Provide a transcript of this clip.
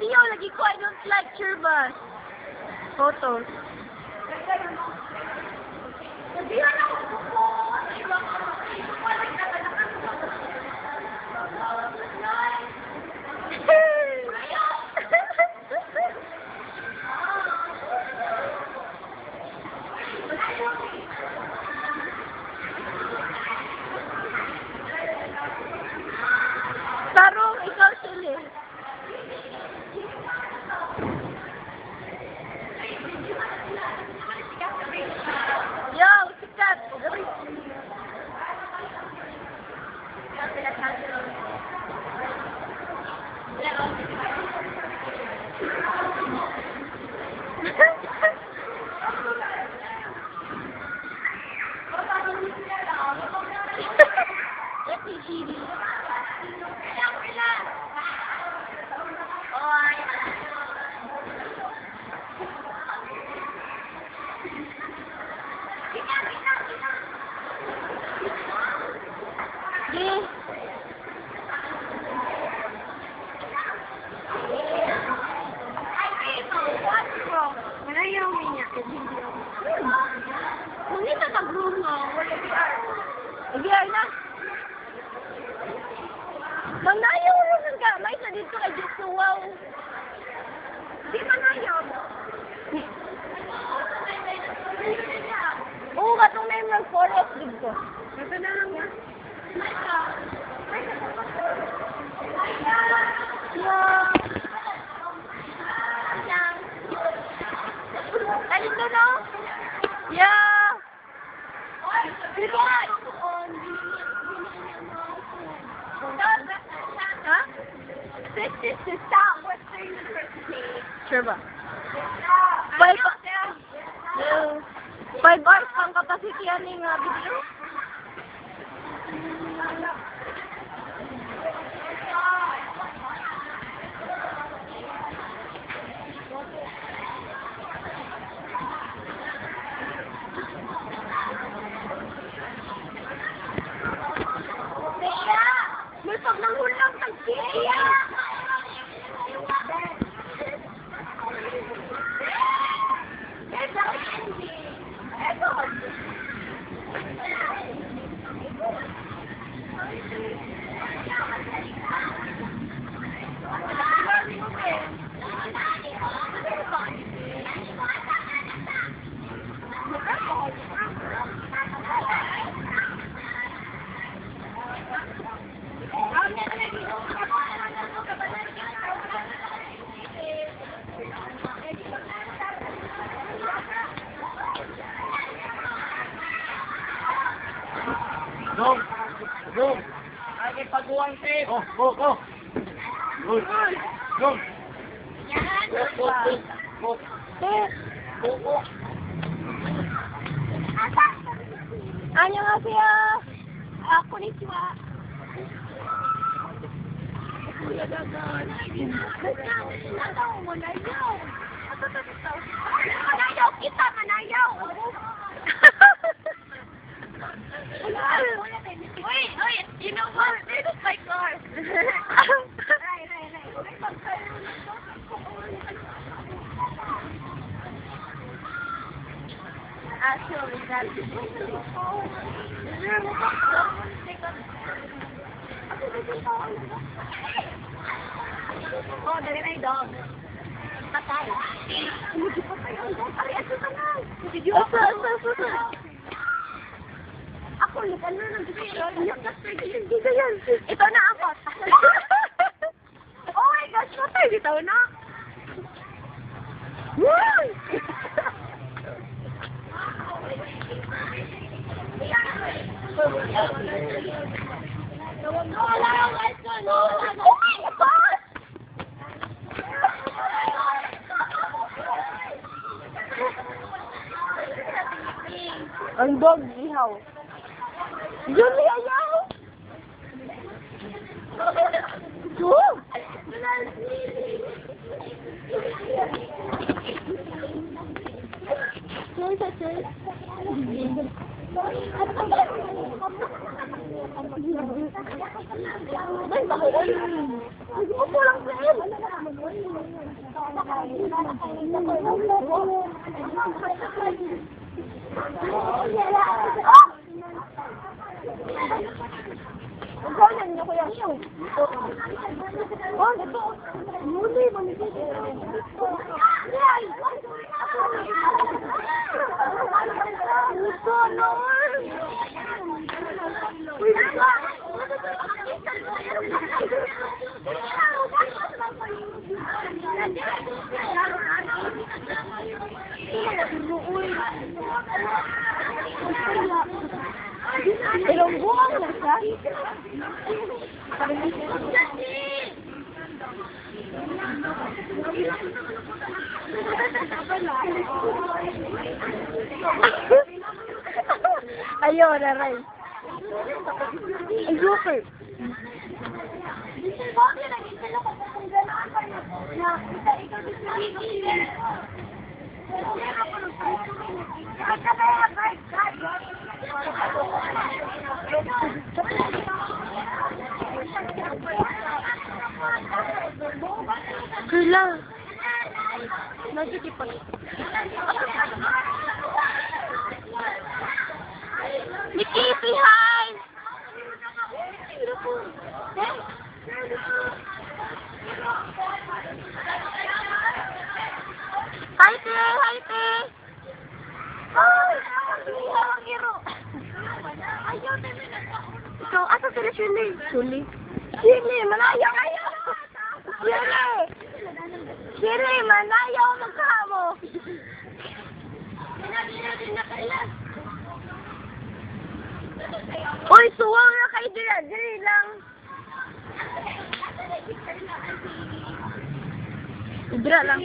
Video lagi ko, I don't like tour bus. Photos. Tarong, ikaw sila. Yo, sikat. Di. Mangita tag room nga, wala VR. VR na. Manayaw ron ka, may sa dito kay Jutsu, wow. Di manayaw. Oo, katong na yung nag-forest dito. Ito na lang nga. Yeah. Alin to, no? Yeah. Diba? Ha? This is the Southwestern University. Sure ba? Five, yeah. 5 hours pang capacity ani nga video. May pag nanghulang tag. Go! Go! Ay, paguwang tip! Go, go, go! Good! Go! Go, go, go! Go, go! Annyeonghaseyo. Ah, konnichiwa. Manayaw kita, manayaw. Wait, wait, you know what? This is my car. Right. Actually, that's. Oh, dali na yung dog. Patay. Patay ang dog. Ari, ato ka na. Video Asa, asa, asa, asa. Ako, ano nang Hindi yan. Ito na ako. Oh my gosh, patay bitaw na. Woo! Wala akong iPhone. Oh my God! Ang dog, ihaw. Julie, ayaw! Dog! Sir, sir, sir. Ay, bakuon. Upo lang, sir. Ah! Ikaw na niyo kuya. Oh, ito. Muli, muli. Ito, no. Ilongguan na siya. Ayaw, naray. Ay, super. Kailan? Nagkikipag. Nikki, say hi! Hi, te! Hi, te! Ay! Ikaw, asa sila Shirley? Shirley? Shirley, malayo kayo! Shirley! Shirley, malayo magkamo! Uy, suwaw na kayo dira. Diri lang. Dira lang.